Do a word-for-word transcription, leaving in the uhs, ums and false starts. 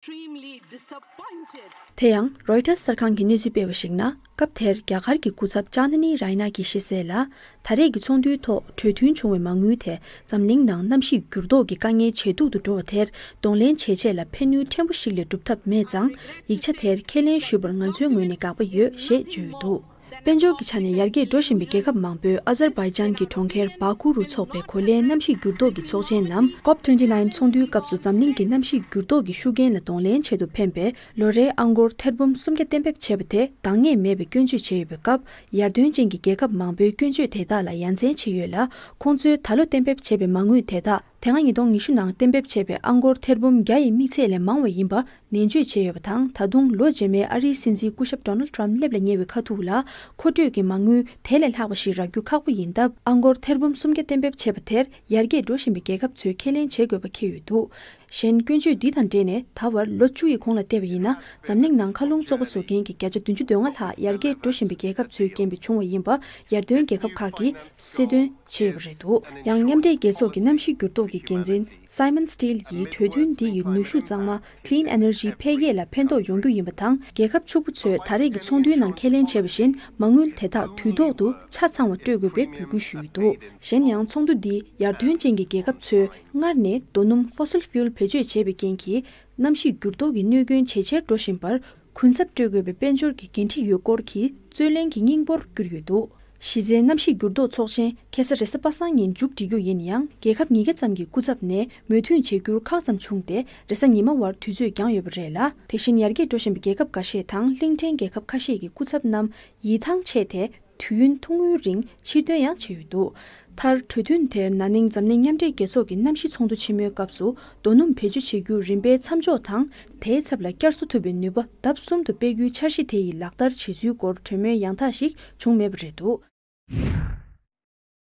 extremely disappointed. དེ་ཡང་རོའི་ཊར་གསར་ཁང་གིས་གནས་ཚུལ་སྤེལ་བར་གཞིགས་ན། སྐབས་དེར་རྒྱ་གར་གྱི་སྐུ་ཚབ་ཅཱན་ཏ་ནི་རའི་ན་གིས་ཤེས་གསལ་ལ། ད་རེས་ཀྱི་ཚོགས་འདུའི་ཐོག་གྲོས་མཐུན་བྱུང་བའི་མ་དངུལ་དེ་འཛམ་གླིང་ནང་གནམ་གཤིས་འགྱུར་ལྡོག་གི་དཀའ་ངལ་ཇེ་སྡུག་ཏུ་འགྲོ་བ་དེར་གདོང་ལེན་བྱེད་ཆེད་ལ་ཕན་ནུས་ཕྲན་བུ་ཞིག་ལས་སྒྲུབ་ཐབས་མེད་ཙང་། ཡིག་ཆ་དེར་ཁས་ལེན་ཞུས་པར་ང་ཚོའི་ངོས་ནས་དགག་པ་ཡོད་ཞེས་བརྗོད་ཡོད་འདུག། དཔལ་འབྱོར་གྱི་ཆ་ནས་ཡར་རྒྱས་འགྲོ་བཞིན་པའི་རྒྱལ་ཁབ་མང་པོས་ཨ་ཛར་བྷའི་ཇན་གྱི་གྲོང་ཁྱེར་བཱ་ཀུ་རུ་འཚོགས་པའི་གོ་ལའི་གནམ་གཤིས་འགྱུར་ལྡོག་གི་ཚོགས་ཆེན་ནམ། ཀོབ་ཊུ་ཝེན་ཊི་ནའིན་ཚོགས་འདུའི་སྐབས་སུ་འཛམ་གླིང་གི་གནམ་གཤིས་འགྱུར་ལྡོག་གི་ཤུགས་རྐྱེན་ལ་གདོང་ལེན་ཆེད་དུ་ཕན་པའི་ལོ་རེའི་ཨང་སྒོར་ཐེར་འབུམ་སུམ་བརྒྱ་གཏན་འབེབས་བྱས་པ་དེ་འདང་ངེས་མེད་པའི་སྐྱོན་བརྗོད་བྱས་ཡོད་པའི་སྐབས། ཡར་ཐོན་ཅན་གྱི་རྒྱལ་ཁབ་མང་པོའི་སྐྱོན་བརྗོད་དེ་དག་ལ་ཡ་མཚན་ཆེ་ཡོད་ལ། ཁོང་ཚོས་ད་ལོ་གཏན་འབེབས་བྱས་པའི་མ་དངུལ་དེ་དག་དེ་སྔ་ཉིས་སྟོང་ཉི་ཤུ་ནང་གཏན་འབེབས་བྱས་པའི་ཨང་སྒོར་ཐེར་འབུམ་བརྒྱ་ཡི་དམིགས་ཚད་ལས་མང་བ་ཡིན་པ་ནན་བརྗོད་བྱས་ཡོད་པ་དང་། ད་དུང་ལོ་རྗེས་མའི་ཨ་རིའི་སྲིད་འཛིན་སྐུ་ཞབས་ཌོ་ནལ་ཊམ་སླེབས་ལ་ཉེ་བའི་ཁ་ཐུག་ལ་མཁོ་སྤྲོད་ཀྱི་མ་དངུལ་དེ་ལས་ལྷག་པ་ཞིག་རག་རྒྱུ་ཁག་པོ་ཡིན་སྟབས། ཨང་སྒོར་ཐེར་འབུམ་སུམ་བརྒྱ་གཏན་འབེབས་བྱས་པ་དེར་ཡར་རྒྱས་འགྲོ་བཞིན་པའི་རྒྱལ་ཁབ་ཚོས་ཁས་ལེན་བྱེད་དགོས་པ་འཁེལ་ཡོད་འདུག། གཞན་སྐྱོན་བརྗོད་འདི་དང་འབྲེལ་ནས། ད་བར་ལོ་བཅུ་ཡི་གོང་ལ་བལྟས་པ་ཡིན་ན། འཛམ་གླིང་ནང་མཁའ་རླུང་བཙོག་པ་བཟོ་མཁན་གྱི་བརྒྱ་ཆ་བདུན་ཅུ་དོན་ལྔ་ལྷག་ཡར་རྒྱས་འགྲོ་བཞིན་པའི་རྒྱལ་ཁབ་ཚོའི་རྐྱེན་པས་བྱུང་བ་ཡིན་པ་ཡར་ཐོན་རྒྱལ་ཁབ་ཁག་གིས་གསལ་སྟོན་བྱས་ཡོད་པ་རེད་འདུག། ཡང་མཉམ་འབྲེལ་རྒྱལ་ཚོགས་ཀྱི་གནམ་གཤིས་འགྱུར་ལྡོག་གི་འགན་འཛིན་Simon Stiell་ཡིས་གྲོས་མཐུན་འདི་ཡི་ནུས་ཤུགས་གཙང་མ་Clean Energy་འཕེལ་རྒྱས་ལ་ཕན་ཐོགས་ཡོང་རྒྱུ་ཡིན་པ་དང་། རྒྱལ་ཁབ་ཕྱུག་པོ་ཚོས་ད་རེས་ཀྱི་ཚོགས་འདུའི་ནང་ཁས་ལེན་བྱས་པ་བཞིན་མ་དངུལ་དེ་དག་དུས་ཐོག་ཏུ་ཆ་ཚང་བ་སྤྲོད་དགོས་པའི་འབོད་སྐུལ་ཞུས་ཡོད་འདུག། གཞན་ཡང་ཚོགས་འདུ་འདིས་ཡར་ཐོན་ཅན་གྱི་རྒྱལ་ཁབ་ཚོས་སྔར་ནས་རྡོ་སྣུམ་Fossil Fuel་བེད་སྤྱོད་བྱས་པའི་རྐྱེན་གྱིས་གནམ་གཤིས་འགྱུར་ལྡོག་གི་གནོད་སྐྱོན་ཇེ་ཆེར་འགྲོ་བཞིན་པར། གུན་གསབ་སྤྲོད་དགོས་པའི་དཔལ་འབྱོར་གྱི་འགན་འཁྲི་ཡོད་སྐོར་གྱི་རྩོད་གླེང་གི་སྙིང་པོར་གྱུར་ཡོད་འདུག། གཞི་རྩའི་གནམ་གཤིས་འགྱུར་ལྡོག་ཚོགས་ཆེན་ཁ་སང་རེས་གཟའ་པ་སངས་ཉིན་མཇུག་སྒྲིལ་རྒྱུ་ཡིན་ཡང་། རྒྱལ་ཁབ་ཉིས་བརྒྱ་ཙམ་གྱི་སྐུ་ཚབ་ནས་མོས་མཐུན་བྱེད་རྒྱུར་ཁག་ཙམ་བྱུང་སྟེ། རེས་གཟའ་ཉི་མ་བར་དུས་ཚོད་འགྱངས་ཡོད་པ་རེད་ལ། དེ་བཞིན་ཡར་རྒྱས་འགྲོ་བཞིན་པའི་རྒྱལ་ཁབ་འགའ་ཤས་དང་གླིང་ཕྲན་རྒྱལ་ཁབ་ཁ་ཤས་ཀྱི་སྐུ་ཚབ་རྣམས་ཡིད་ཐང་ཆད་དེ། དུས་ཡུན་ཐུང་ངུའི་རིང་ཕྱིར་འདོན་ཡང་བྱས་ཡོད་འདུག། མཐར། གྲོས་མཐུན་དེར་ན་ནིང་འཛམ་གླིང་མཉམ་འབྲེལ་རྒྱལ་ཚོགས་ཀྱི་གནམ་གཤིས་ཚོགས་འདུ་ཆེན་མོའི་སྐབས་སུ། རྡོ་སྣུམ་བེད་སྤྱོད་བྱེད་རྒྱུ་རིམ་པས་མཚམས་འཇོག་དང་། དེའི་ཚབ་ལ་བསྐྱར་གསོ་ཐུབ་པའི་ནུས་པ་ལྡབ་གསུམ་དུ་སྤེལ་རྒྱུའི་འཆར་གཞི་དེ་ཡི་ལག་བསྟར་བྱེད་ཚུལ་སྐོར་གྲོས་མོལ་ཡང་དག་ཞིག་བྱུང་མེད་པ་རེད་འདུག།